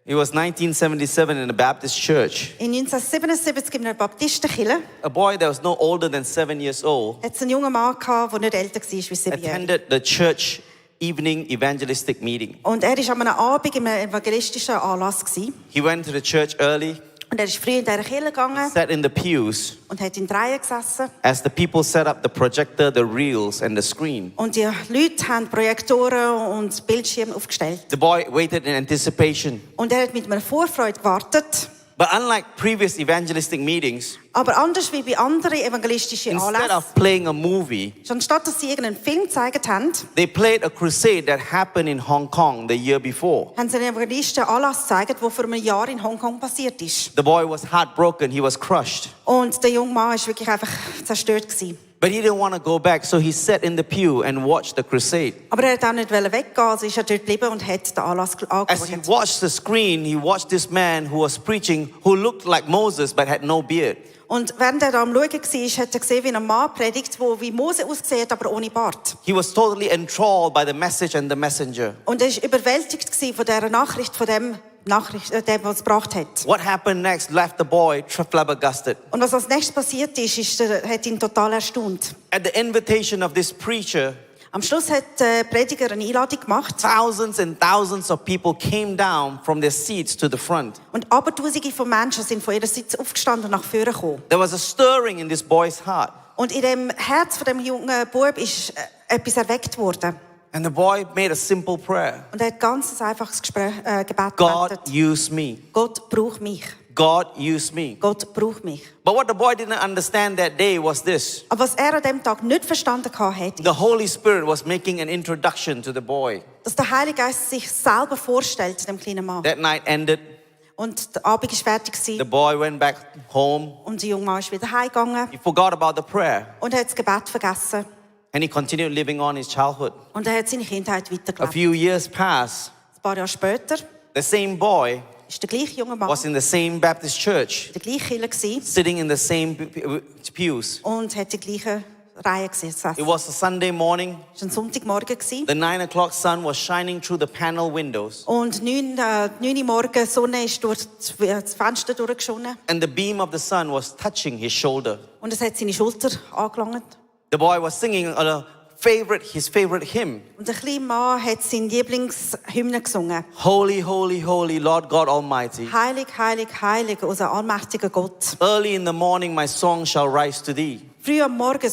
It was 1977 in a Baptist church. In 1977 in einer Baptistenkirche A boy that was no older than 7 years old hat es einen jungen Mann gehabt, der nicht älter war als 7 Jahre. attended the church evening evangelistic meeting. Und er war an einem Abend im evangelistischen Anlass gewesen. He went to the church early, Und er ist früh in dieser Kirche gegangen sat in the pews und hat in Reihen gesessen. as the people set up the projector, the reels, and the screen. Und die Leute haben Projektoren und Bildschirme aufgestellt. The boy waited in anticipation. Und er hat mit einer Vorfreude gewartet. But unlike previous evangelistic meetings, Aber anders wie bei anderen evangelistischen instead Anlässen, of playing a movie, anstatt dass sie irgendeinen Film gezeigt haben, they played a crusade that happened in Hong Kong the year before. haben sie einen evangelistischen Anlass gezeigt, der vor einem Jahr in Hongkong passiert ist. The boy was heartbroken, he was crushed. Und der junge Mann war wirklich einfach zerstört gewesen. But he didn't want to go back, so he sat in the pew and watched the crusade. Aber er wollte auch nicht weggehen, also ist er dort geblieben und hat den Anlass As he angeschaut. watched the screen, he watched this man who was preaching, who looked like Moses but had no beard. Und während er da am Schauen war, hat er gesehen, wie ein Mann predigt, der wie Mose aussieht, aber ohne Bart. He was totally enthralled by the message and the messenger. Und er war überwältigt von dieser Nachricht, von dem, der es gebracht hat. What happened next left the boy flabbergasted. Und was als nächstes passiert ist, hat ihn total erstaunt. At the invitation of this preacher, Am Schluss hat der Prediger eine Einladung gemacht. thousands and thousands of people came down from their seats to the front. Und Abertausende von Menschen sind von ihren Sitz aufgestanden und nach vorne gekommen. There was a stirring in this boy's heart. Und in dem Herz von dem jungen Bub ist etwas erweckt worden. And the boy made a simple prayer. Und er hat ganz ein einfaches Gebet God, gebetet. use me. Gott braucht mich. God, use me. Gott braucht mich. But what the boy didn't understand that day was this. Aber was er an dem Tag nicht verstanden hatte, The Holy Spirit was making an introduction to the boy. dass der Heilige Geist sich selber vorstellt, dem kleinen Mann. That night ended. Und der Abend war fertig The gewesen, boy went back home. und der junge Mann ist wieder heimgegangen He forgot about the prayer. und er hat das Gebet vergessen. And he continued living on his childhood. Und er hat seine Kindheit A weitergelebt. few years passed. Ein paar Jahre später The same boy ist der gleiche junge Mann was in the same Baptist church, in der gleichen Kirche gewesen sitting in the same pews. und hat die gleiche Reihe gesessen. It was a Sunday morning. Es war ein Sonntagmorgen gewesen. The 9 o'clock sun was shining through the panel windows. Und 9 Uhr morgens, die Sonne ist durch das Fenster durchgeschonnen. And the beam of the sun was touching his shoulder. Und es hat seine Schulter angelangt. The boy was singing his favorite hymn. Und der kleine Mann hat seine Lieblingshymne gesungen. Holy, holy, holy, Lord God Almighty. Heilig, heilig, heilig, unser allmächtiger Gott. Early in the morning my song shall rise to thee. Früh am Morgen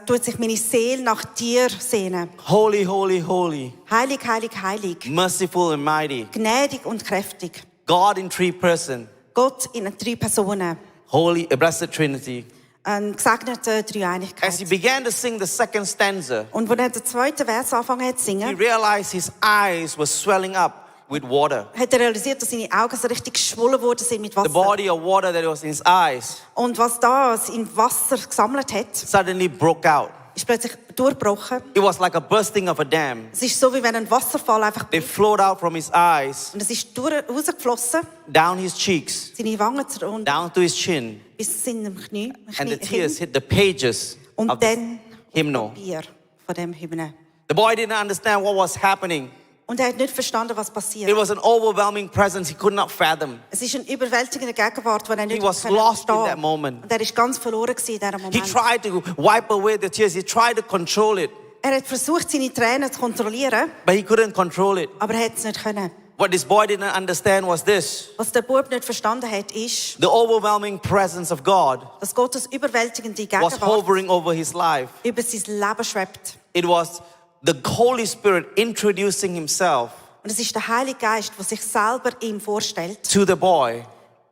tut sich meine Seele nach dir sehnen. Holy, holy, holy, Heilig, heilig, heilig. merciful and mighty. Gnädig und kräftig. God in three persons. Gott in 3 Personen. Holy, a blessed Trinity. Eine gesegnete As he Dreieinigkeit. began to sing the second stanza, Und als er den zweiten Vers angefangen hat zu he singen, realized his eyes were swelling up with water. hat er realisiert, dass seine Augen so richtig geschwollen worden sind mit The Wasser. body of water that was in his eyes Und was da im Wasser gesammelt hat, suddenly broke out. ist plötzlich durchgebrochen. It was like a bursting of a dam. Es ist so, wie wenn ein Wasserfall einfach... They flowed out from his eyes, Und es ist rausgeflossen, down his cheeks, seine Wangen runter, down to his chin, bis zu seinem Knie. and the tears hit the pages Und of the dann hymnal. Bier von dem Hymne. The boy didn't understand what was happening. Und er hat nicht verstanden, was It passiert. was an overwhelming presence he could not fathom. Es ist eine überwältigende Gegenwart, die er nicht He was können lost in verstehen. that moment. Und er ist ganz verloren gewesen in diesem He Moment. tried to wipe away the tears. He tried to control it, Er hat versucht, seine Tränen zu kontrollieren, but he couldn't control it. aber er hat es nicht können. What this boy didn't understand was this: Was der Bub nicht verstanden hat, ist, the overwhelming presence of God dass Gottes überwältigende was Gegenwart hovering over his life. über sein Leben schwebt. It was the Holy Spirit introducing himself Und es ist der Heilige Geist, der sich selber ihm vorstellt, to the boy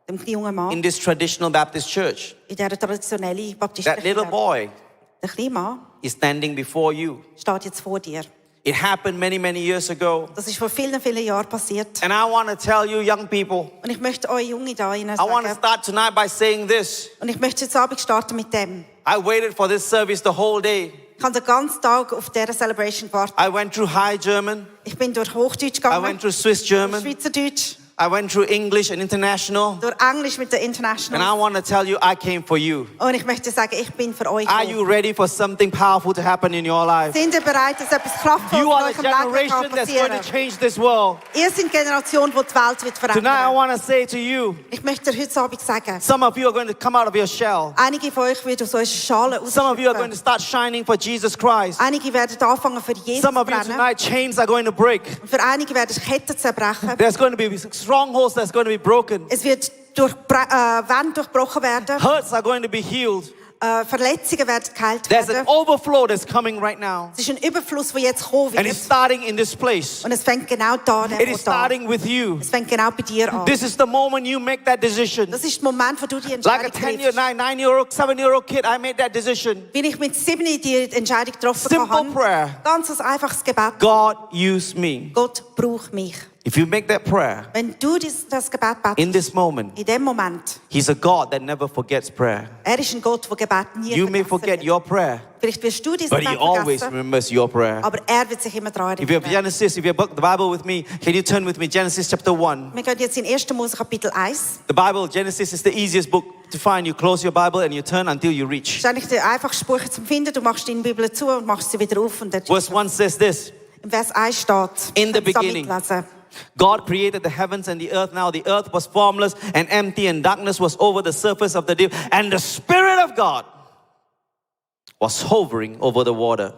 dem jungen Mann, in this traditional Baptist church. in dieser traditionellen That little Baptistenkirche. boy Der kleine Mann is standing before you. steht jetzt vor dir. It happened many, many years ago. Das ist vor vielen, vielen Jahren passiert. And I want to tell you, young people, Und ich möchte euch Junge da Ihnen I want to sagen. start tonight by saying this. Und ich möchte jetzt Abend starten mit dem. I waited for this service the whole day. Ich habe den ganzen Tag auf dieser Celebration gewartet. I went through High German. Ich bin durch Hochdeutsch I gegangen, went through Swiss German. Schweizerdeutsch, I went through English and international. durch Englisch mit der And I International. want to tell you, I came for you. Und ich möchte sagen, ich bin für euch Are da. you ready for something powerful to happen in your life? Sind ihr bereit, dass etwas Kraftvolles You in are the eurem Leben generation kann that's going passieren? to change this world. Ihr seid die Generation, die die Welt wird Tonight I verändern. want to say to you, Ich möchte dir heute Abend sagen, some of you are going to come out of your shell. einige von euch werden aus eurer Schale Some of you are going to rausschlüpfen. start shining for Jesus Christ. Einige werden anfangen für Jesus zu Some of you brennen. tonight, chains are going to break. Und für einige werden Ketten zerbrechen. There's going to be strongholds that's going to be broken. Es wird durch Wände durchbrochen werden. Hurts are going to be healed. Verletzungen werden geheilt There's an werden. overflow that's coming right now. Es ist ein Überfluss, der jetzt kommen And it's wird. starting in this place. Und es fängt genau da an. It is starting with you. Es fängt genau bei dir an. This is the moment you make that decision. Das ist der Moment, wo du die Like a Entscheidung 10-year, triffst. 9-year-old, 7-year-old kid, I made that decision. Wie ich mit 7 die Entscheidung getroffen Simple habe. prayer. Ganz ein einfaches Gebet. God, use me. Gott braucht mich. If you make that prayer Wenn du das Gebet in betest, this moment, in dem Moment, He's a God that never forgets prayer. er ist ein Gott, der Gebet nie You may vergessen forget wird. your prayer, Vielleicht wirst du dieses but He Gebet always vergessen, remembers your prayer. aber er wird sich immer daran If you have erinnern. Genesis, if you have the Bible with me, can you turn with me? Genesis chapter 1. Wir gehen jetzt in 1. Mose Kapitel 1. The Bible, Genesis, is the easiest book to find. You close your Bible and you turn until you Das reach. ist eigentlich der einfachste Buch zum Finden. Du machst deine Bibel zu und machst sie wieder auf. Und dann Verse 1 says this. im Vers 1 steht, In the kannst du da beginning. mitlesen. God created the heavens and the earth. Now the earth was formless and empty, and darkness was over the surface of the deep. And the Spirit of God was hovering over the water.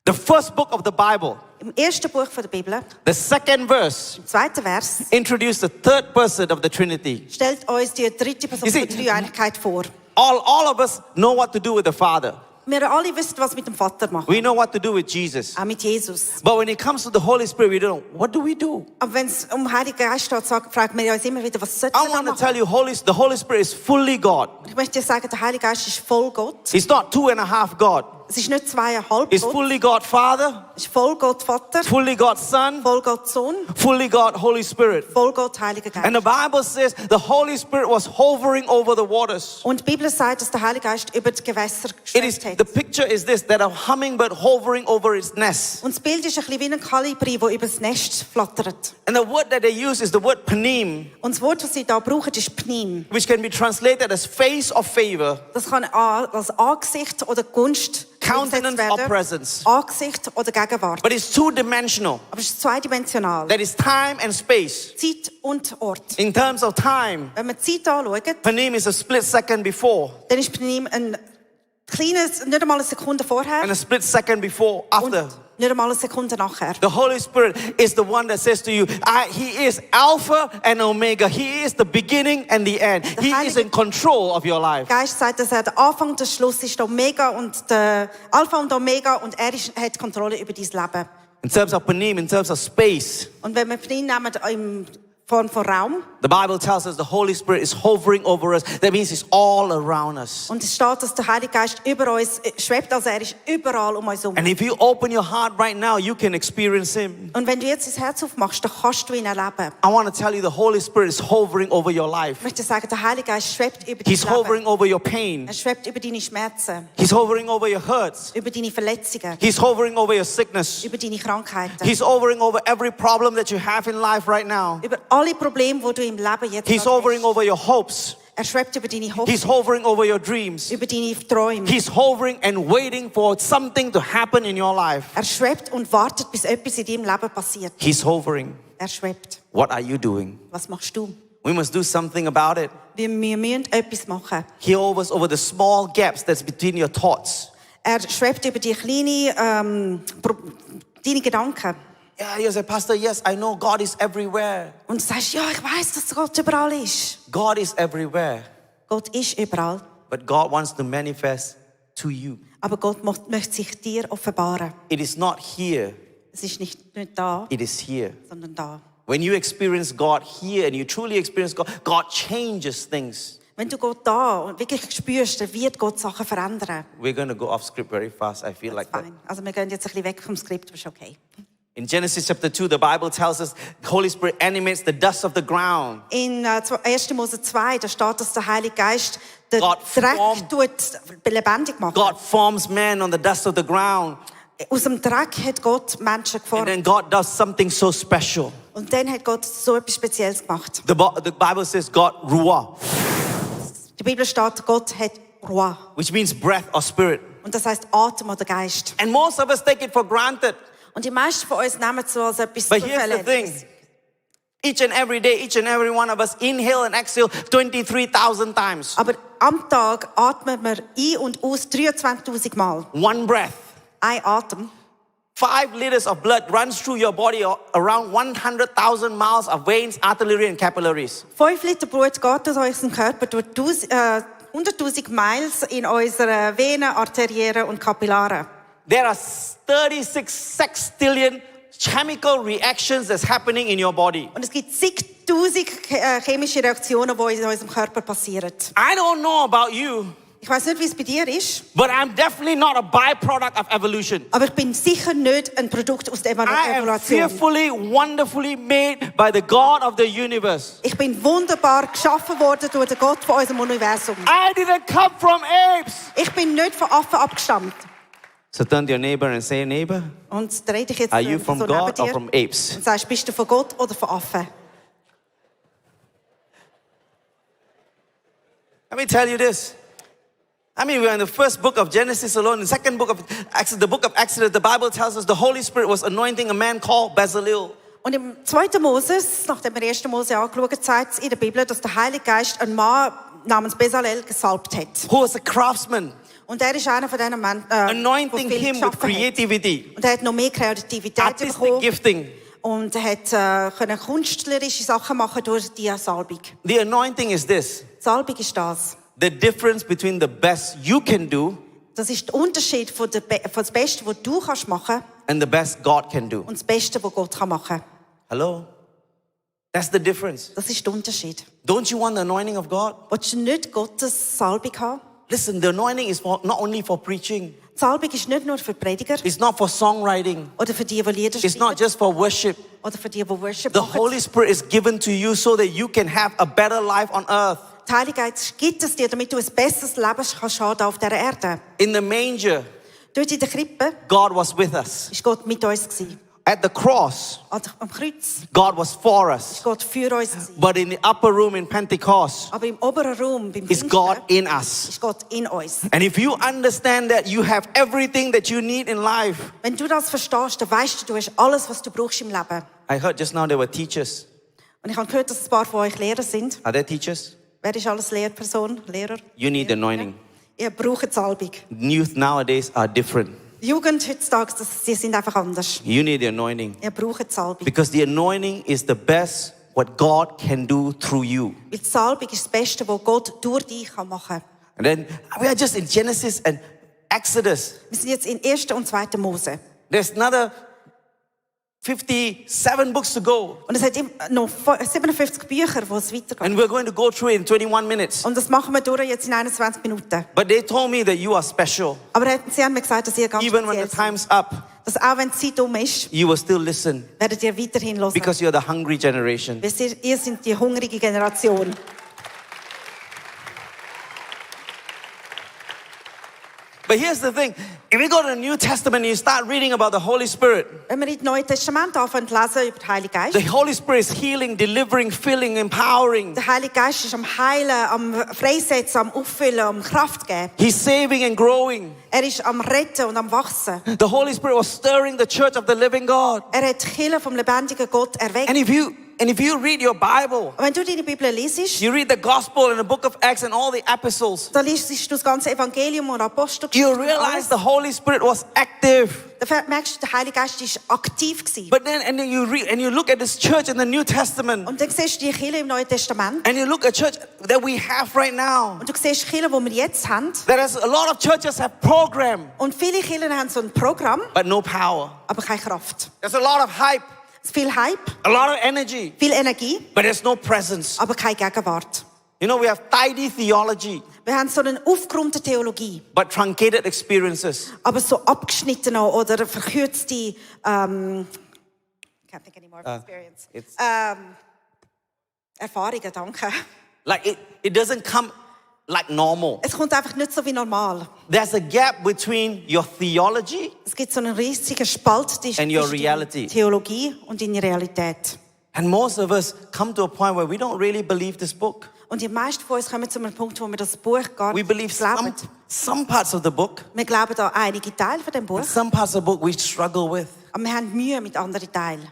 The first book of the Bible, Im ersten Buch der Bibel, the second verse, im zweiten Vers, introduced the third person of the Trinity. stellt uns die dritte Person You see, der Dreieinigkeit vor. All of us know what to do with the Father. Wir alle wissen, was mit dem Vater machen. We know what to do with Jesus. Auch mit Jesus. But when it comes to the Holy Spirit, we don't know. What do we do? Aber wenn es um Heiligen Geist geht, fragen wir uns immer wieder, was sollten I wir da want to machen? tell you, the Holy Spirit is fully God. Ich möchte dir sagen, der Heilige Geist ist voll Gott. He's not 2.5 God. Es ist nicht 2,5 He's Gott. fully God Father, Es ist voll Gott Vater, fully God Son, voll Gott Sohn, fully God Holy Spirit. voll Gott Heiliger Geist. And the Bible says the Holy Spirit was hovering over the waters. Und die Bibel sagt, dass der Heilige Geist über die Gewässer It is, geschwebt the hat. picture is this, that a hummingbird hovering over its nest. Und das Bild ist ein bisschen wie ein Kolibri, der über das Nest flattert. And the word that they use is the word panim, Und das Wort, das sie da brauchen, ist Pnim. which can be translated as face of favor, Das kann als Angesicht oder Gunst countenance übersetzt or werden. presence. Angesicht oder Gegenwart. But it's two-dimensional. Aber es ist zweidimensional. That is time and space. Zeit und Ort. In terms of time, Wenn man die Zeit anschaut, panim is a split second before dann ist Pnim ein kleines, nicht einmal eine Sekunde vorher and a split second before und after. nicht einmal eine Sekunde nachher. The Holy Spirit is the one that says to you, He is Alpha and Omega. He is the beginning and the end. He is in control of your life. Der Geist sagt, dass er der Anfang und der Schluss ist, der Omega und der Alpha und Omega und er hat Kontrolle über dein Leben. In terms of panim, in terms of space, Und wenn wir Pnim nehmen in Form von Raum, the Bible tells us the Holy Spirit is hovering over us. That means He's all around us. und es steht, dass der Heilige Geist über uns schwebt, also er ist überall um uns herum. And if you open your heart right now, you can experience Him. Und wenn du jetzt dein Herz aufmachst, dann kannst du ihn erleben. I want to tell you, the Holy Spirit is hovering over your life. Ich möchte sagen, der Heilige Geist schwebt über dein He's hovering Leben. over your pain. Er schwebt über deine Schmerzen, He's hovering over your hurts. über deine Verletzungen, He's hovering over your sickness. über deine Krankheiten, He's hovering over every problem that you have in life right now. über alle Probleme, die du im Leben jetzt He's gerade hovering hast. over your hopes. Er schwebt über deine He's Hoffnung, hovering over your dreams. über deine Träume. He's hovering and waiting for something to happen in your life. Er schwebt und wartet, bis etwas in deinem Leben passiert. He's hovering. Er schwebt. What are you doing? Was machst du? We must do something about it. Wir müssen etwas machen. He hovers over the small gaps that's between your thoughts. Er schwebt über die deine Gedanken. Yeah, you say, Pastor, yes, I know God is everywhere. Und du sagst, ja, ich weiß, dass Gott überall ist. God is everywhere. Gott ist überall. But God wants to manifest to you. Aber Gott möchte sich dir offenbaren. It is not here, Es ist nicht da, it is here. sondern da. When you experience God here and you truly experience God, God changes things. Wenn du Gott da und wirklich spürst, dann wird Gott Sachen verändern. We're going to go off script very fast. I feel like that. Fine. Also wir gehen jetzt ein bisschen weg vom Skript, aber ist okay. In Genesis chapter 2, the Bible tells us the Holy Spirit animates the dust of the ground. In 1. Mose 2, da steht, dass der Heilige Geist den God Dreck formed- lebendig macht. God forms man on the dust of the ground. Aus dem Dreck hat Gott Menschen And geformt. then God does something so special. Und dann hat Gott so etwas Spezielles gemacht. The Bible says God ruah, Die Bibel steht, Gott hat Ruah. which means breath or spirit. Und das heißt Atem oder Geist. And most of us take it for granted. Und die meisten von uns nehmen es so als etwas But here's the thing. Zufälliges. Each and every day, each and every one of us inhale and exhale 23,000 times. Aber am Tag atmen wir ein und aus 23.000 Mal. One breath. Ein Atem. 5 liters of blood runs through your body around 100,000 miles of veins, artery, and capillaries. 5 Liter Blut geht durch unseren Körper durch 100.000 Miles in unsere Venen, Arterien und Kapillaren. There are 36 sextillion chemical reactions that's happening in your body. Und es gibt zigtausend chemische Reaktionen, die in unserem Körper passieren. I don't know about you, Ich weiß nicht, wie es bei dir ist, but I'm definitely not a byproduct of evolution. aber ich bin sicher nicht ein Produkt aus der I am Evolution. fearfully, wonderfully made by the God of the universe. Ich bin wunderbar geschaffen worden durch den Gott von unserem Universum. I didn't come from apes. Ich bin nicht von Affen abgestammt. So turn to your neighbor and say, neighbor, Und da rede ich jetzt are you so from neben God or dir from apes? und sagst, bist du von Gott oder von Affen? Let me tell you this. I mean, we're in the first book of Genesis alone. In the second book of Exodus, the book of Exodus, the Bible tells us the Holy Spirit was anointing a man called Bezalel. Und im 2. Moses, nachdem wir 1. Mose angeschaut, sagt es in der Bibel, dass der Heilige Geist einen Mann namens Bezalel gesalbt hat. Who was a craftsman, Und er ist einer von diesen Männern, anointing der viel him with geschaffen hat. creativity, Und er hat noch mehr Kreativität artistic bekommen. gifting. Und er hat können künstlerische Sachen machen durch diese Salbung. The anointing is this. Salbung ist das. The difference between the best you can do Das ist der Unterschied von dem Besten, was du kannst machen and the best God can do. und das Beste, was Gott kann machen. Hello? That's the difference. Das ist der Unterschied. Don't you want the anointing of God? Willst du nicht Gottes Salbung haben? Listen, the anointing is not only for preaching. Die Salbung ist nicht nur für Prediger It's not for songwriting. oder für die Lieder It's not schreiben just for worship. oder für die Worship The machen. Holy Spirit is given to you so that you can have a better life on earth. Die Heilige Geist gibt es dir, damit du ein besseres Leben kannst haben auf dieser Erde. In the manger, Dort in der Krippe God was with us. ist Gott mit uns gewesen. At the cross, Am Kreuz God was for us. ist Gott für uns gewesen. But in the upper room in Pentecost, Aber im oberen Raum, beim is God Pfingsten, in us. ist Gott in uns. And if you understand that you have everything that you need in life, Wenn du das verstehst, dann weißt du, du hast alles, was du brauchst im Leben. I heard just now there were teachers. Und ich habe gehört, dass ein paar von euch Lehrer sind. Are there teachers? Wer ist alles Lehrperson, Lehrer? You need anointing. Ihr braucht Salbung. Youth nowadays are different. Die Jugend heutzutage, die sind einfach anders. You need the anointing. Ihr braucht Salbung. Because the anointing is the best what God can do through you. Weil die Salbung ist das Beste, was Gott durch dich machen kann. And then we are just in Genesis and Exodus. Wir sind jetzt in 1. und 2. Mose. There's another 57 books to go. Und es hat noch 57 Bücher, wo es weitergeht. And we're going to go through it in 21 minutes. Und das machen wir durch jetzt in 21 Minuten. But they told me that you are special. Aber sie haben mir gesagt, dass ihr ganz Even when the speziell time's seid. up, Dass auch wenn die Zeit um ist, you will still listen. werdet ihr weiterhin hören. Because you're the hungry generation. Weil ihr seid die hungrige Generation. But here's the thing. If we go to the New Testament and you start reading about the Holy Spirit, Wenn wir in das Neue Testament anfangen zu lesen über den Heiligen Geist, the Holy Spirit is healing, delivering, filling, empowering. der Heilige Geist ist am Heilen, am Freisetzen, am Auffüllen, am Kraft geben. He's saving and growing. Er ist am Retten und am Wachsen. The Holy Spirit was stirring the church of the living God. Er hat die Kirche vom lebendigen Gott erweckt. And if you read your Bible, Und wenn du deine Bibel liest, you read the gospel and the book of Acts and all the epistles, dann liest du das ganze Evangelium und Apostelgeschichte. you realize the Holy Spirit was active. Dann merkst du, der Heilige Geist ist aktiv gewesen. But then, and then you read and you look at this church in the New Testament, Und dann siehst du die Kirche im Neuen Testament. and you look at church that we have right now. Und du siehst die Kirche, die wir jetzt haben. That is, a lot of churches have program, Und viele Kirchen haben so ein Programm, but no power. aber keine Kraft. There's a lot of hype, Es ist viel Hype, a lot of energy, viel Energie, but there's no presence. aber keine Gegenwart. You know, we have tidy theology, Wir haben so eine aufgeräumte Theologie, but truncated experiences. aber so abgeschnittene oder verkürzte can't think anymore of experience. Erfahrungen, danke. Like it doesn't come like normal. Es kommt einfach nicht so wie normal. There's a gap between your theology. Es gibt so einen riesigen Spalt And your zwischen reality. Theologie und deiner Realität. And most of us come to a point where we don't really believe this book. Und die meisten von uns kommen zu einem Punkt, wo wir das Buch gar We nicht believe glauben. some parts of the book. Wir glauben da einige Teile von dem Buch, Some parts of the book we struggle with. aber wir haben Mühe mit anderen Teilen.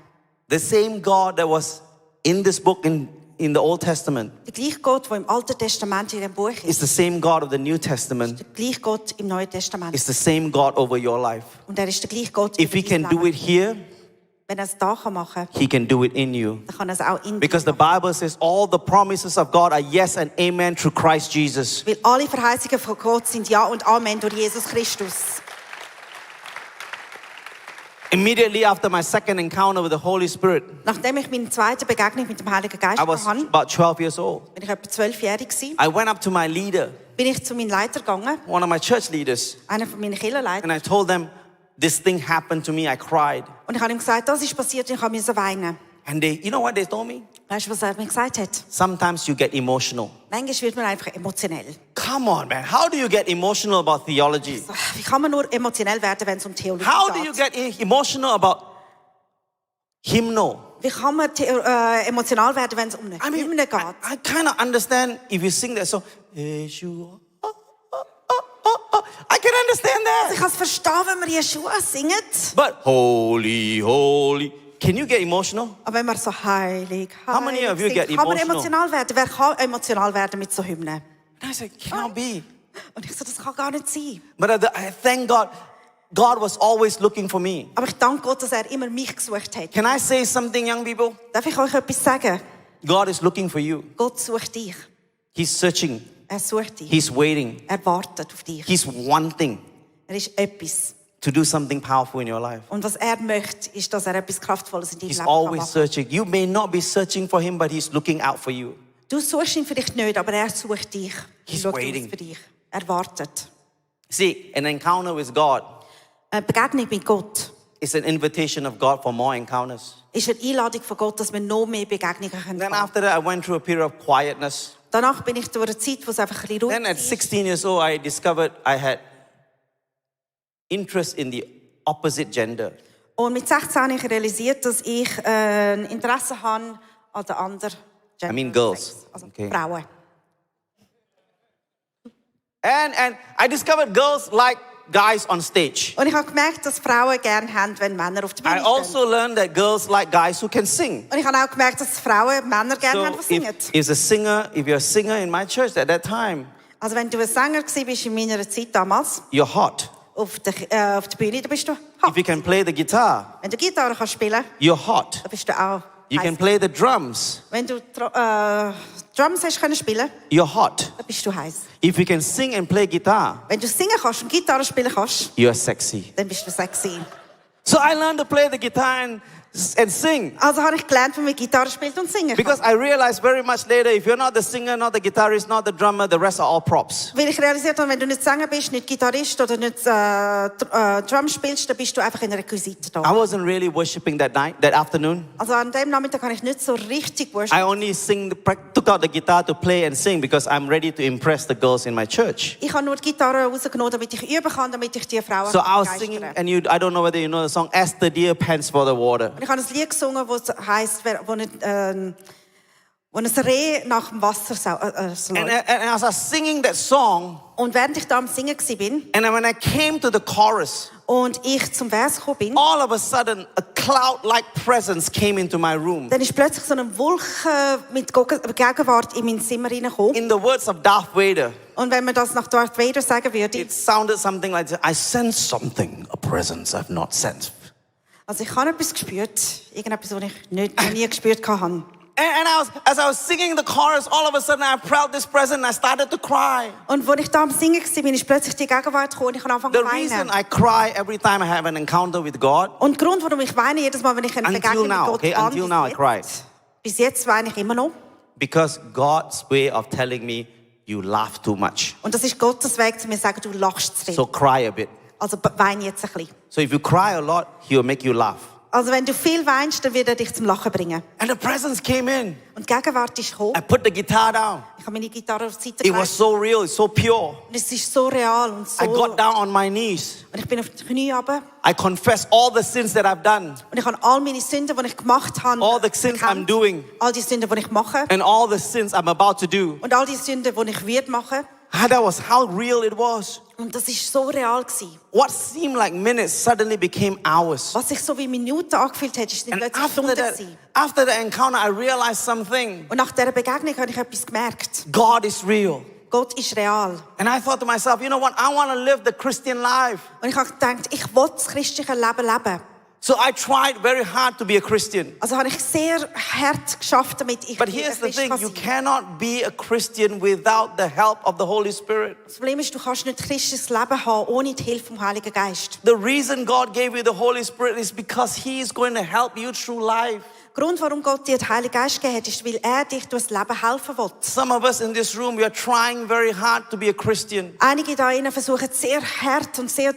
The same God that was in this book in the Old Testament Der gleiche Gott, der im Alten Testament in dem Buch is ist, the same God of the New Testament, der gleiche Gott im Neuen Testament. is the same God over your life. Und er ist der gleiche Gott If He über dein can do Leben. it here, Wenn er es da machen kann, He can do it in you. dann kann er es auch in dir Because the machen. Bible says all the promises of God are yes and amen through Christ Jesus. Weil alle Verheißungen von Gott sind Ja und Amen durch Jesus Christus. Immediately after my second encounter with the Holy Spirit, Nachdem ich meine zweite Begegnung mit dem Heiligen Geist I was hatte, about 12 years old. bin ich etwa 12-jährig gewesen, I went up to my leader, bin ich zu meinem Leiter gegangen, one of my church leaders, einer von meinen Kirchenleitern, and I told them, this thing happened to me, I cried. und ich habe ihm gesagt, das ist passiert und ich musste weinen. And you know what they told me? Weißt du, was er mir gesagt hat? Sometimes you get emotional. Manchmal wird man einfach emotionell. Come on, man. How do you get emotional about theology? Wie kann man nur emotionell werden, wenn es um Theologie How do you geht? get emotional about hymnal? Wie kann man emotional werden, wenn es um eine Hymne geht? I kind of understand if you sing that song. Yeshua. I can understand Ich that. kann es verstehen, wenn wir Jeshua singen. But holy, holy. Can you get emotional? Aber wenn man so heilig, How many of you heilig get singt, kann man emotional? emotional werden. Wer kann emotional werden mit so Hymnen? And I said, cannot be. Und ich so, das kann gar nicht sein. But I thank God. God was always looking for me. Aber ich danke Gott, dass er immer mich gesucht hat. Can I say something, young people? Darf ich euch etwas sagen? God is looking for you. Gott sucht dich. He's searching. Er sucht dich. He's waiting. Er wartet auf dich. He's wanting Er ist etwas. to do something powerful in your life. Und was er möchte, ist, dass er etwas Kraftvolles in deinem He's Leben kann always machen. searching. You may not be searching for him, but he's looking out for you. Du suchst ihn vielleicht nicht, aber er sucht dich. He's Er schaut waiting. aus für dich. Er wartet. See, an encounter with God Eine Begegnung mit Gott is an invitation of God for more encounters. ist eine Einladung von Gott, dass wir noch mehr Begegnungen Then können. after that, I went through a period of quietness. Danach bin ich durch eine Zeit, wo es einfach ein bisschen ruhig Then at ist. 16 years old, I discovered I had interest in the opposite gender. Und mit 16 habe ich realisiert, dass ich ein Interesse habe an der anderen Gender. I mean girls. Sex, also Okay. Frauen. And I discovered girls like guys on stage. Und ich habe gemerkt, dass Frauen gerne haben, wenn Männer auf der I Bühne stehen. also learned that girls like guys who can sing. Und ich habe auch gemerkt, dass Frauen Männer gerne So haben, die singen. if you're a singer in my church at that time, Also wenn du ein Sänger warst in meiner Zeit damals, you're hot. auf der Bühne, dann bist du If hot. you can play the guitar, Wenn du Gitarre kannst spielen, you're hot. dann bist du auch You can heiß. play the drums, Wenn du Drums hast können spielen, you're hot. dann bist du heiß. If you can sing and play guitar, Wenn du singen kannst und Gitarre spielen kannst, you're sexy. dann bist du sexy. So I learned to play the guitar and sing. Also habe ich gelernt, wie man Gitarre spielt und singen Because kann. I realized very much later, if you're not the singer, not the guitarist, not the drummer, the rest are all props. Weil ich realisiert habe, wenn du nicht Sänger bist, nicht Gitarrist oder nicht Drum spielst, dann bist du einfach in Requisite I da. wasn't really worshiping that night, that afternoon. Also an dem Nachmittag kann ich nicht so richtig I worshipen. only took out the guitar to play and sing because I'm ready to impress the girls in my church. Ich habe nur die Gitarre rausgenommen, damit ich üben kann, damit ich die Frauen So I was begeistern singing, kann. and I don't know whether you know the song, As the Deer Pants for the Water. Und ich habe ein Lied gesungen, das heisst, wo ein Reh nach dem Wasser And läuft. as I was singing that song, Und während ich da am Singen war and when I came to the chorus, und ich zum Vers gekommen bin, all of a sudden, a cloud-like presence came into my room. dann ist plötzlich so eine Wolke mit Gegenwart in mein Zimmer reingekommen. In the words of Darth Vader, Und wenn man das nach Darth Vader sagen würde, it sounded something like, I sense something, a presence I've not sensed. also ich habe etwas gespürt, irgendetwas, was ich noch nie gespürt habe. And as I was singing the chorus, all of a sudden I felt this presence and I started to cry. Und als ich da am Singen war, ist plötzlich die Gegenwart gekommen und ich habe angefangen The zu reason weinen. I cry every time I have an encounter with God, Und der Grund, warum ich weine, jedes Mal, wenn ich eine Until Begegnung now, mit Gott okay? habe, Until now I cry. bis jetzt weine ich immer noch. because God's way of telling me, you laugh too much. Und das ist Gottes Weg, zu mir zu sagen, du lachst zu viel. So cry a bit. Also weine jetzt ein bisschen. So if you cry a lot, He will make you laugh. Also wenn du viel weinst, dann wird er dich zum Lachen bringen. And the presence came in. Und die Gegenwart ist gekommen. I put the guitar down. Ich habe meine Gitarre auf die Seite It gelegt. was so real, it's so pure. Und es ist so real und so... I got down on my knees. Und ich bin auf die Knie runter. I confessed all the sins that I've done, Und ich habe all meine Sünden, die ich gemacht habe, all the sins I'm bekannt. doing, All die Sünden, die ich mache. and all the sins I'm about to do. Und all die Sünden, die ich werde machen. And that was how real it was. Und das ist so real gewesen. What seemed like minutes suddenly became hours. Was sich so wie Minuten angefühlt hat, ist dann And plötzlich Stunden gewesen. after the encounter, I realized something. Und nach dieser Begegnung habe ich etwas gemerkt. God is real. Gott ist real. And I thought to myself, you know what? I want to live the Christian life. Und ich habe gedacht, ich will das christliche Leben leben. So I tried very hard to be a Christian. Also habe ich sehr hart geschafft, damit ich But ein here's the Christ thing, kann you sein. cannot be a Christian without the help of the Holy Spirit. Das Problem ist, du kannst nicht ein christliches Leben haben, ohne die Hilfe vom Heiligen Geist. The reason God gave you the Holy Spirit is because He is going to help you through life. Der Grund, warum Gott dir den Heiligen Geist gegeben hat, ist, weil er dich durch das Leben helfen will. Some of us in this room, we are trying very hard to be a Christian. Einige da drinnen versuchen sehr hart und sehr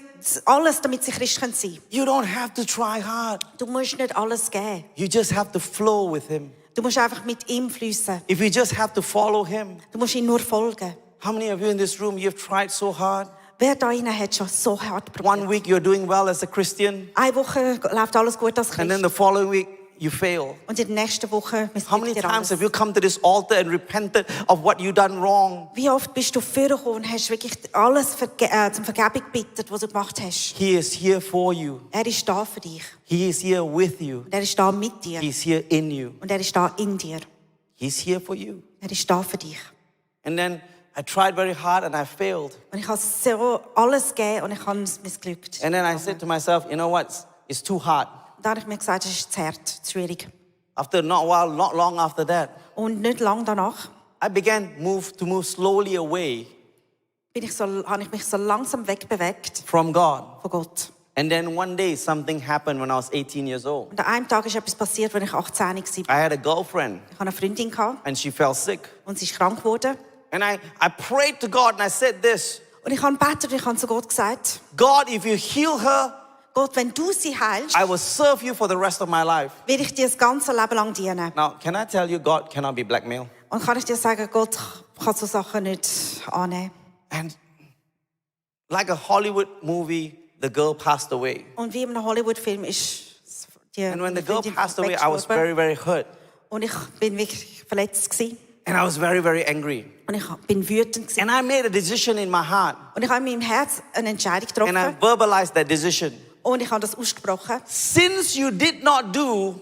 alles, damit sie Christ sein können. You don't have to try hard. Du musst nicht alles geben. You just have to flow with Him. Du musst einfach mit ihm fließen. If you just have to follow Him. Du musst ihm nur folgen. How many of you in this room, you've tried so hard? Wer da drinnen hat schon so hart probiert? 1 week you're doing well as a Christian, Eine Woche läuft alles gut als and then Christ. the following week you fail. Und in der nächsten Woche How many missglückt dir times alles. have you come to this altar and repented of what you done wrong? Wie oft bist du vorgekommen und hast wirklich alles zum Vergebung gebeten, was du gemacht hast? He is here for you. Er ist da für dich. He is here with you. Und er ist da mit dir. He's here in you. Und er ist da in dir. He's here for you. Er ist da für dich. And then I tried very hard and I failed. Und ich habe so alles gegeben und ich habe es missglückt. And then I said to myself, you know what? It's too hard. Und dann habe ich mir gesagt, es ist zu hart, zu schwierig. After not long after that, Und nicht lange danach I began to move slowly away habe ich mich so langsam wegbewegt from God. von Gott. And then one day something happened when I was 18 years old. Und an einem Tag ist etwas passiert, als ich 18 war. Ich I had a girlfriend hatte eine Freundin and she fell sick. und sie ist krank geworden. And I prayed to God and I said this, Und ich habe gebetet und ich habe zu Gott gesagt, God, if you heal her, Gott, wenn du sie heilst, I will serve you for the rest of my life. werde ich dir das ganze Leben lang dienen. Now, can I tell you, God cannot be blackmailed? Und kann ich dir sagen, Gott kann so Sachen nicht annehmen. And like a Hollywood movie, the girl passed away. Und wie in einem Hollywood-Film ist die And when the girl Freundin passed away, I was weggestorben. very, very hurt. Und ich bin wirklich verletzt gewesen. And I was very, very angry. Und ich bin wütend gewesen. And I made a decision in my heart. Und ich habe in meinem Herz eine Entscheidung And I getroffen. verbalized that decision. Und ich habe das ausgesprochen. Since you did not do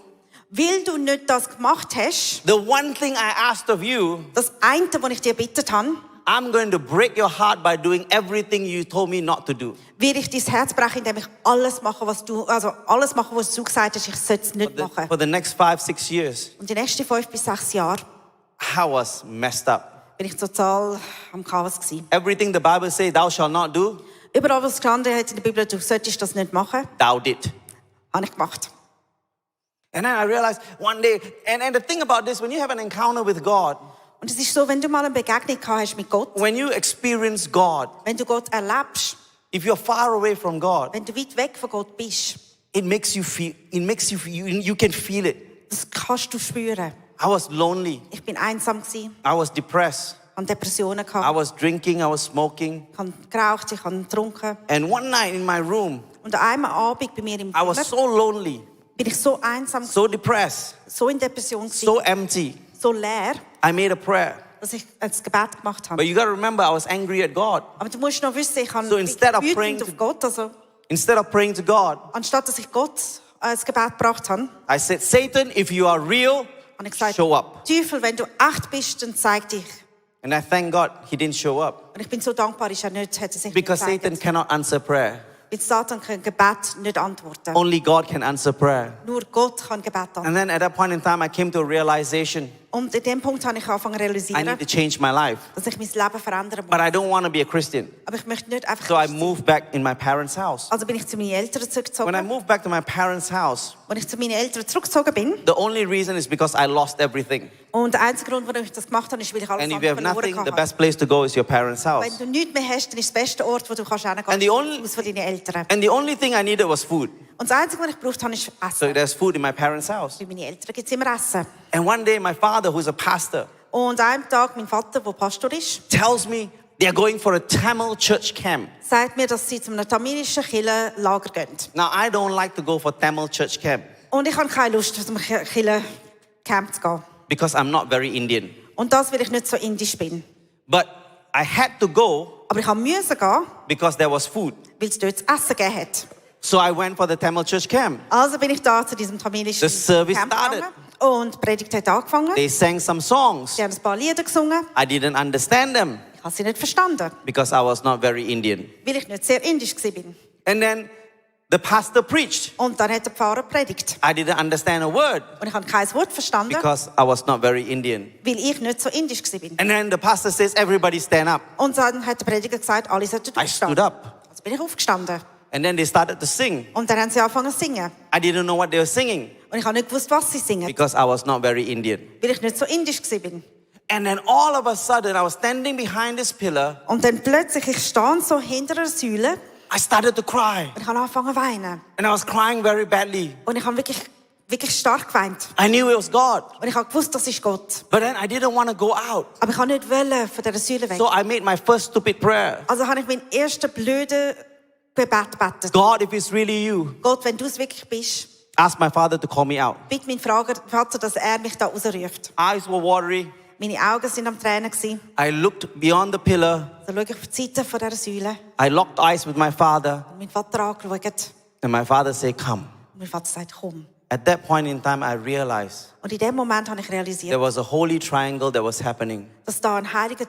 Weil du nicht das gemacht hast, the one thing I asked of you, das eine, was ich dir gebeten habe, I'm going to break your heart by doing everything you told me not to do. werde ich dein Herz brechen, indem ich alles mache, was du gesagt hast, ich sollte es nicht machen. For the next 5-6 years, Und die nächsten 5 bis 6 Jahre I was messed up. bin ich total am Chaos gewesen. Everything the Bible says thou shalt not do, Überall, was gestanden hat in der Bibel, du solltest das nicht machen, thou did. habe ich gemacht. And then I realized one day, and the thing about this, when you have an encounter with God, Und es ist so, wenn du mal eine Begegnung gehabt hast mit Gott, when you experience God, wenn du Gott erlebst, if you're far away from God, wenn du weit weg von Gott bist, you can feel it. das kannst du spüren. I was lonely. Ich bin einsam gewesen, I was depressed. habe Depressionen I gehabt, was drinking. I was smoking. ich habe geraucht, ich habe getrunken. And one night in my room, Und an einem Abend bei mir im I was Zimmer so lonely, bin ich so einsam, so depressed, so in Depression gewesen, so empty. so leer, I made a prayer. dass ich ein Gebet gemacht But habe. you got to remember, I was angry at God. Aber du musst noch wissen, ich habe So instead of wütend praying auf Gott, also Instead of praying to God, anstatt dass ich Gott ein Gebet gebracht habe, I said, Satan, if you are real, habe ich gesagt, show up. Teufel, wenn du echt bist, dann zeig dich. And I thank God he didn't show up. Und ich bin so dankbar, ist er nicht, hat er sich Because nicht Satan gezeigt. cannot answer prayer. Weil Satan kann Gebet nicht antworten. Only God can answer prayer. Nur Gott kann Gebet antworten. And then at that point in time, I came to a realization, Und in dem Punkt habe ich angefangen zu I realisieren, need to change my life. dass ich mein Leben verändern But muss. I don't want to be a Christian. Aber ich möchte nicht einfach So I Christ sein. moved back in my parents' house. Also bin ich zu meinen Eltern When I zurückgezogen. moved back to my parents' house, Als ich zu meinen Eltern zurückgezogen bin, the only reason is because I lost everything. und der einzige Grund, warum ich das gemacht habe, ist, weil ich alles And if you have andere nothing, verloren the habe. best place to go is your parents' house. Wenn du nichts mehr hast, dann ist das beste Ort, wo du kannst hingehen And the kannst, only- das Haus von deinen Eltern. And the only thing I needed was food. Und das Einzige, was ich gebraucht habe, ist So Essen. there's food in my parents' house. Bei meinen Eltern gibt es immer Essen. And one day my father, who's a pastor, Und an einem Tag, mein Vater, der Pastor ist, tells me they're going for a Tamil church camp. sagt mir, dass sie zu einem tamilischen Kirchenlager gehen. Now, I don't like to go for Tamil church camp Und ich habe keine Lust, zu einem Kirchencamp zu gehen. because I'm not very Indian. Und das, weil ich nicht so indisch bin. But I had to go Aber ich musste gehen, because there was food. weil es dort zu essen gegeben hat. So I went for the Tamil church camp. Also bin ich da zu diesem tamilischen The service Camp started. gegangen. Und die Predigt hat angefangen. They sang some songs. Sie haben ein paar Lieder gesungen. I didn't understand them Ich habe sie nicht verstanden, because I was not very Indian. weil ich nicht sehr indisch war. And then the pastor preached. Und dann hat der Pfarrer predigt. I didn't understand a word Und ich habe kein Wort verstanden, because I was not very Indian. weil ich nicht so indisch war. And then the pastor says, everybody stand up. Und dann hat der Prediger gesagt, alle sollten I stood aufstehen. up. Also bin ich aufgestanden. And then they started to sing. Und dann haben sie angefangen zu singen. I didn't know what they were singing Und ich habe nicht gewusst, was sie singen, because I was not very Indian. weil ich nicht so indisch war. And then all of a sudden, I was standing behind this pillar. Und dann plötzlich, ich stand so hinter einer Säule I started to cry. und ich habe angefangen zu weinen. And I was crying very badly. Und ich habe wirklich stark geweint. I knew it was God. Und ich habe gewusst, das ist Gott. But then I didn't want to go out. Aber ich wollte nicht von dieser Säule weg. So I made my first stupid prayer. Also habe ich meinen ersten blöden Gebet gebetet. God, if it's really you, Gott, wenn du es wirklich bist, ask my father to call me out. bitte meinen Vater, dass er mich da rausruft. Eyes were watery. Meine Augen sind am Tränen gewesen. I looked beyond the pillar. Dann schaue ich auf die Seite von dieser Säule. I locked eyes with my father. Und meinen Vater angeschaut. And my father said, come. Und mein Vater sagt, komm. At that point in time, I realized Und in dem Moment habe ich there realisiert, was a holy triangle that was happening. dass da ein heiliger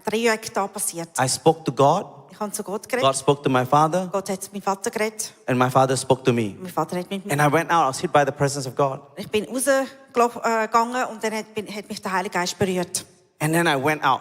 Dreieck da passiert. I spoke to God. Ich habe zu Gott God geredet. spoke to my father. Gott hat zu meinem Vater geredet. And my father spoke to me. Und mein Vater hat mit mir. And I went out. I was hit by the presence of God. Ich bin rausgegangen und dann hat mich der Heilige Geist berührt. And then I went out.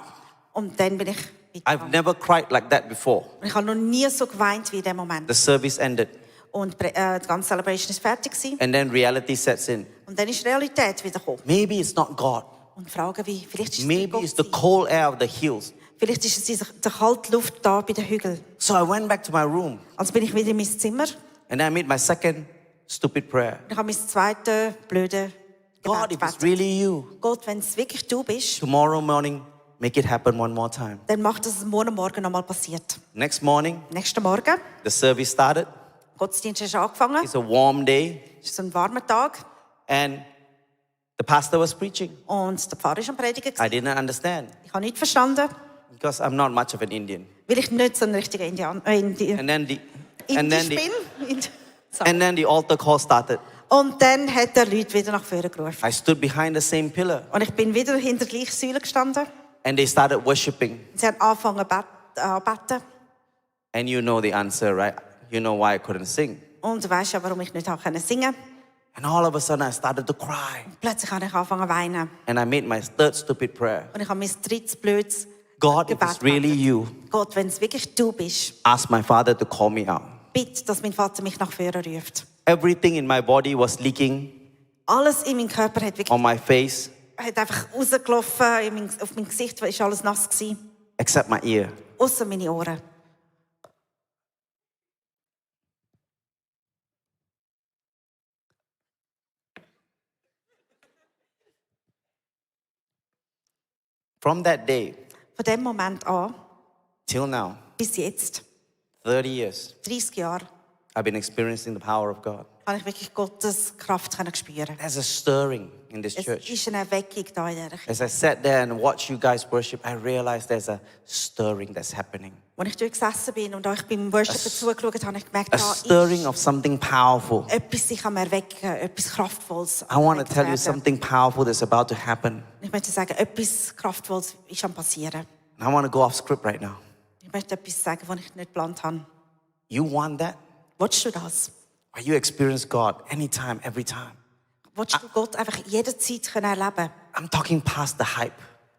Und dann bin ich I've weitergegangen. never cried like that before. Und ich habe noch nie so geweint wie in dem Moment. The service ended. Und die ganze Celebration ist fertig gewesen. And then reality sets in. Und dann ist Realität wieder gekommen. Maybe it's not God. Und Fragen wie, vielleicht ist es Maybe Gott it's the gewesen. cold air of the hills. Vielleicht ist es die kalte Luft da bei den Hügeln. So I went back to my room. Also bin ich wieder in mein Zimmer And I made my second stupid prayer. und ich habe mein zweites blöde God, Gebet if it's gebetet. really you, Gott, wenn es wirklich du bist, tomorrow morning, make it happen one more time. dann mach, dass es morgen nochmal passiert. Next morning, Nächsten Morgen, the service started. Gottesdienst ist angefangen. It's a warm day. Es ist so ein warmer Tag. And the pastor was preaching. Und der Pfarrer ist am Predigen. I didn't understand Ich habe nichts verstanden, because I'm not much of an Indian. weil ich nicht so ein richtiger And then the and Indisch then the bin. and then the altar call started. Und dann hat er Leute wieder nach vorne gerufen. I stood behind the same pillar Und ich bin wieder hinter der gleichen Säule gestanden. and they started worshiping. Sie haben angefangen zu beten. And you know the answer, right? You know why I couldn't sing. Und du weißt ja, warum ich nicht singen konnte. And all of a sudden I started to cry. Plötzlich habe ich angefangen zu weinen. And I made my third stupid prayer. Und ich habe mein drittes blödes God, if Gebet it's really gebetet. you, Gott, wenn es wirklich du bist, ask my father to call me out. bitte, dass mein Vater mich nach vorne ruft. Everything in my body was leaking Alles in meinem Körper hat wirklich on my face hat einfach rausgelaufen. Auf meinem Gesicht war alles nass gewesen. except my ear. Ausser meine Ohren. From that day Von dem Moment an till now, bis jetzt, 30 years, 30 Jahre, I've been experiencing the power of God. habe ich wirklich Gottes Kraft spüren. There's a stirring in this Es church. ist eine Erweckung da in dieser Kirche. As I sat there and watched you guys worship, I realized there's a stirring that's happening. Als ich dort gesessen bin und euch beim Worship zugeschaut habe, ich gemerkt, A da stirring ist of something powerful. etwas sich am Erwecken, etwas Kraftvolles. I want to erweckt tell you werden. something powerful that's about to happen. Ich möchte sagen, etwas Kraftvolles ist am passieren. And I want to go off script right now. Ich möchte etwas sagen, was ich nicht geplant habe. You want that? Willst du das? Or you experience God anytime, every time? Willst du Gott einfach jederzeit erleben können? I'm talking past the hype.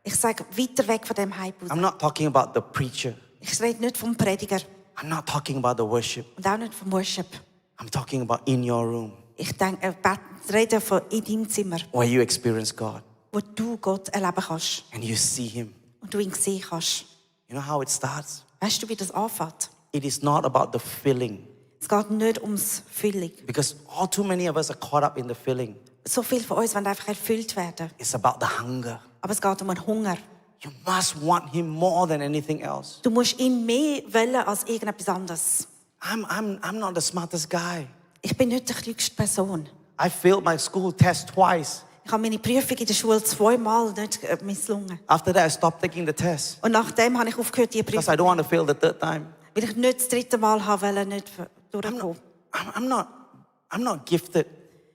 Ich sage, weiter weg von dem Hype I'm aus. not talking about the preacher. Ich rede nicht vom Prediger I'm not talking about the worship. und auch nicht vom Worship. I'm talking about in your room Ich rede von in deinem Zimmer, where you experience God wo du Gott erleben kannst and you see Him. und du ihn sehen kannst. You know how it starts? Weißt du, wie das anfängt? It is not about the feeling. Es geht nicht ums Füllung. Because all too many of us are caught up in the filling. So viele von uns wollen einfach erfüllt werden. It's about the hunger. Aber es geht um einen Hunger. You must want him more than anything else. Du musst ihn mehr wollen als irgendetwas anderes. I'm not the smartest guy. Ich bin nicht die klügste Person. I failed my school test twice. Ich habe meine Prüfung in der Schule 2-mal nicht misslungen. After that, I stopped taking the test. Und nachdem habe ich aufgehört, die Because Prüfung. I don't want to fail the third time. Weil ich nicht das 3. Mal habe nicht durchkommen. I'm not gifted.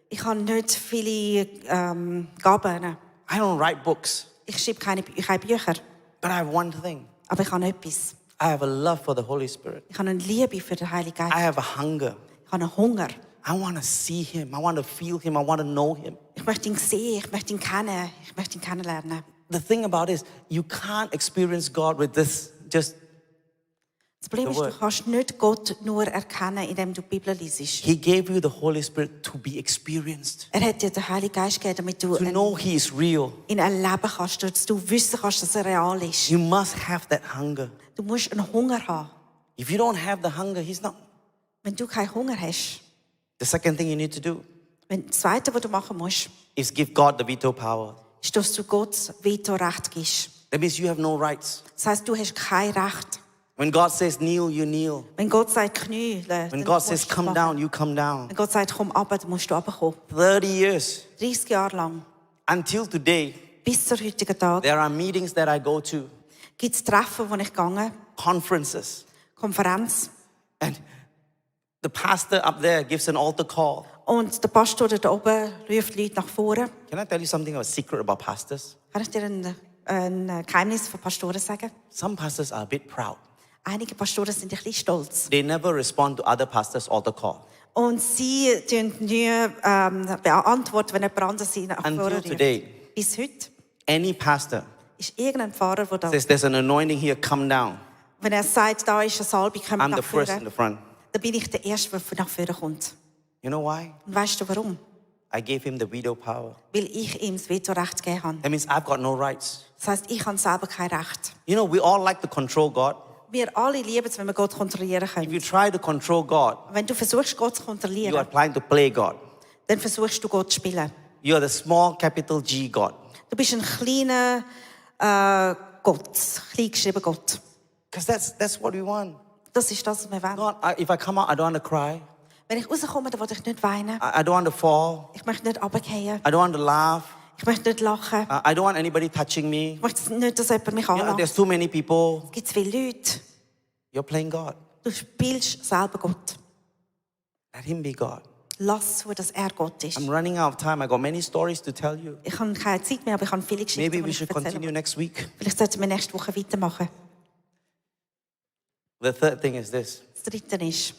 Ich habe nicht viele Gaben. I don't write books. Ich schreibe keine Bücher. But I have one thing. Aber ich habe etwas. I have a love for the Holy Spirit. Ich habe eine Liebe für den Heiligen Geist. I have a hunger. Ich habe einen Hunger. I want to see him. I want to feel him. I want to know him. Ich möchte ihn sehen. Ich möchte ihn kennen. Ich möchte ihn kennenlernen. The thing about it is, you can't experience God with this just. Das Problem ist, du kannst nicht Gott nur erkennen, indem du die Bibel liest. He gave you the Holy Spirit to be experienced. Er hat dir den Heiligen Geist gegeben, damit du To know he is real. ihn erleben kannst, dass du wissen kannst, dass er real ist. You must have that hunger. Du musst einen Hunger haben. If you don't have the hunger, he's not. Wenn du keinen Hunger hast, The second thing you need to do das Zweite, was du machen musst, is give God the veto power. ist, dass du Gott das Veto-Recht gibst. That means you have no rights. Das heisst, du hast kein Recht. When God says kneel, you kneel. Wenn Gott sagt, Knie, When God says come down, you come down. Wenn Gott sagt, komm runter, dann musst du runterkommen. 30 years 30 Jahre lang, until today, bis zum heutigen Tag, there are meetings that I go to, gibt es Treffen, wo ich gehe, conferences, Konferenz. and the pastor up there gives an altar call. Und der Pastor da oben ruft Leute nach vorne. Can I tell you something about secret about pastors? Kann ich dir ein Geheimnis von Pastoren sagen? Some pastors are a bit proud. Einige Pastoren sind ein bisschen stolz. They never respond to other pastors' altar call. Und sie tun nie beantworten, wenn jemand anderes sie nach vorne Until ruft. today, Bis heute any pastor ist irgendein Pfarrer, der da, says there's an anointing here, come down. wenn er sagt, da ist eine Salbung, kommt I'm nach the first in vorne, the front. dann bin ich der Erste, der nach vorne kommt. You know why? Und weißt du warum? I gave him the veto power. Weil ich ihm das Vetorecht gegeben habe. That means I've got no rights. Das heisst, ich habe selber kein Recht. You know, we all like to control God. Wir alle lieben es, wenn wir Gott kontrollieren If you können. try to control God, Wenn du versuchst, Gott zu you are kontrollieren, trying to play God. dann versuchst du, Gott zu spielen. You are the small capital G God. Du bist ein kleiner Gott, klein geschrieben Gott. Because that's what we want. Das ist das, was wir wollen. God, if I come out, I don't want to cry. Wenn ich rauskomme, dann will ich nicht weinen. I don't want to fall. Ich möchte nicht runterfallen. I don't want to laugh. Ich möchte nicht lachen. I don't want anybody touching me. Ich möchte nicht, dass jemand mich You know, there's anlässt. too many people. Es gibt zu viele Leute. You're playing God. Du spielst selber Gott. Let him be God. Lass zu, dass er Gott ist. I'm running out of time. I got many stories to tell you. Ich habe keine Zeit mehr, aber ich habe viele Geschichten, Maybe die we ich should erzählen continue will. next week. Vielleicht sollten wir nächste Woche weitermachen. The third thing is this. Das Dritte ist,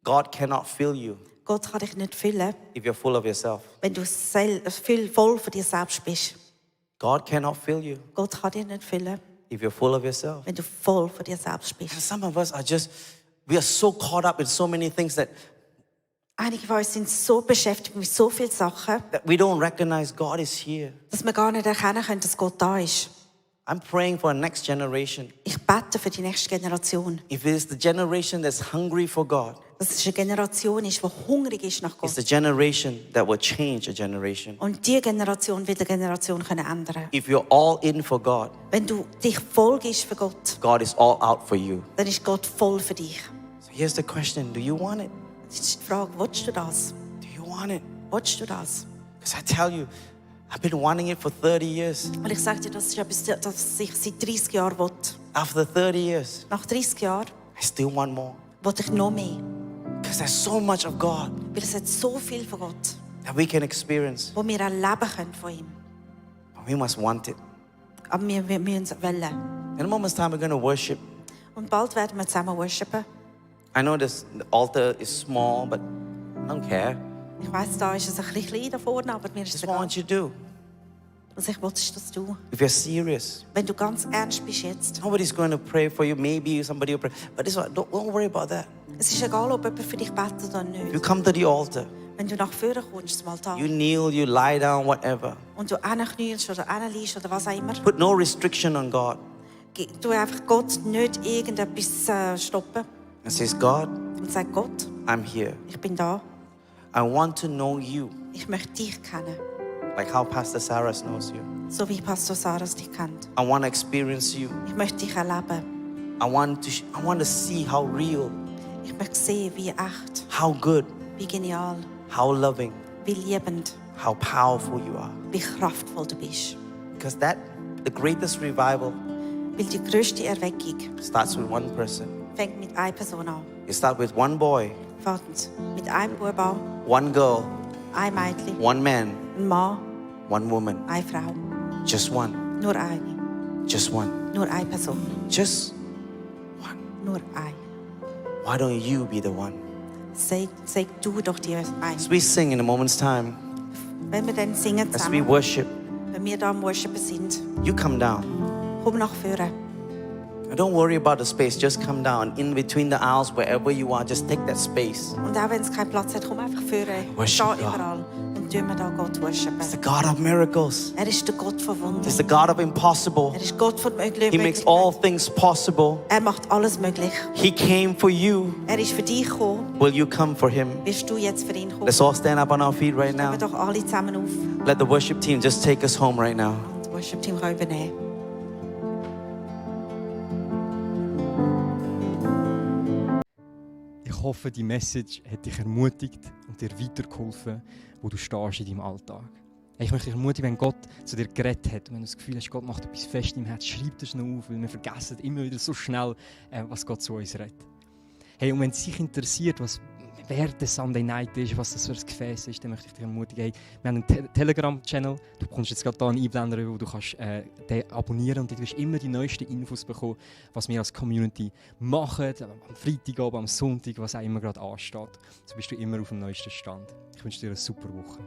God cannot fill you Gott kann dich nicht füllen, if you're full of yourself. wenn du voll von dir selbst bist. God cannot fill you Gott kann dich nicht füllen, if you're full of yourself. wenn du voll von dir selbst And bist. some of us are we are so caught up in so many things that Einige von uns sind so beschäftigt mit so vielen Sachen, we don't recognize God is here. dass wir gar nicht erkennen können, dass Gott da ist. I'm praying for a next generation. Ich bete für die nächste Generation. If it is the generation that's hungry for God, Dass es eine Generation ist, die hungrig ist nach it's the Gott. generation that will change a generation. Und diese Generation wird eine Generation können ändern. If you're all in for God, Wenn du dich voll gibst für Gott, God is all out for you. dann ist Gott voll für dich. So here's the question, do you want it? Das ist die Frage, willst du das? Do you want it? Willst du das? Because I tell you, I've been wanting it for 30 years. Weil ich sage dir, das ist etwas, das ich seit 30 Jahren will. After 30 years, Nach 30 Jahren I still want more. will ich noch mehr. Because there's so much of God Weil es hat so viel von Gott, that we can experience. wo wir erleben können von ihm. But we must want it. Aber wir müssen es wollen. In a moment's time, we're going to worship. Und bald werden wir zusammen worshipen. I know the altar is small, but I don't care. Ich weiss, da ist es ein bisschen klein da vorne, aber mir ist es Just what I egal. want you to do. Was ich will, ist, dass du, If you're serious, wenn du ganz ernst bist jetzt, nobody's going to pray for you. Maybe somebody will pray. But this one, don't worry about that. es ist egal, ob jemand für dich betet oder You nicht. come to the altar. Wenn du nach vorne kommst zum Altar You kneel, you lie down, whatever. und du hinknielst oder hinliegst oder was auch immer, Put no restriction on God. tu einfach Gott nicht irgendetwas stoppen And says, God, und sag Gott, I'm here. Ich bin da. I want to know you, Ich möchte dich kennen, like how Pastor Saras knows you. so wie Pastor Saras dich kennt. I want to experience you. Ich möchte dich erleben. I want to see how real, Ich möchte sehen, wie echt, how good, wie genial, how loving, wie liebend, how powerful you are. wie kraftvoll du bist. Because the greatest revival Weil die grösste Erweckung starts with one person. fängt mit einer Person an. You start with one boy, Fängt mit einem Bub an, one girl, ein Mädchen, one man, ein Mann, one woman. eine Frau. Just one. Nur eine. Just one. Nur eine Person. Just one. Nur eine. Why don't you be the one? Sag du doch dir ein. As we sing in a moment's time, Wenn wir dann singen as we zusammen, worship, wenn wir da am Worshipen sind, you come down. komm nach vorne. Don't worry about the space. Just come down in between the aisles, wherever you are. Just take that space. Und auch wenn es keinen Platz hat, komm einfach vorne. Worship Steh God. überall. Und tun wir da Gott worshipen. He's the God of miracles. Er ist der Gott von Wundern. He's the God of impossible. Er ist Gott von He makes all things possible. Er macht alles möglich. He came for you. Er ist für dich gekommen. Will you come for him? Wirst du jetzt für ihn kommen? Let's all stand up on our feet right Stehen now. wir doch alle zusammen auf. Let the worship team just take us home right now. Und das Worship-Team kann übernehmen. Ich hoffe, die Message hat dich ermutigt und dir weitergeholfen, wo du stehst in deinem Alltag. Ich möchte dich ermutigen, wenn Gott zu dir geredet hat und wenn du das Gefühl hast, Gott macht etwas fest im Herz, schreib das noch auf, weil wir vergessen immer wieder so schnell, was Gott zu uns redet. Hey, und wenn es dich interessiert, wer der Sunday Night ist, was das für ein Gefäß ist, dann möchte ich dich ermutigen, hey, wir haben einen Telegram-Channel, du bekommst jetzt gerade hier einen Einblender, wo du kannst, den abonnieren und du wirst immer die neuesten Infos bekommen, was wir als Community machen, am Freitagabend, am Sonntag, was auch immer gerade ansteht. So bist du immer auf dem neuesten Stand. Ich wünsche dir eine super Woche.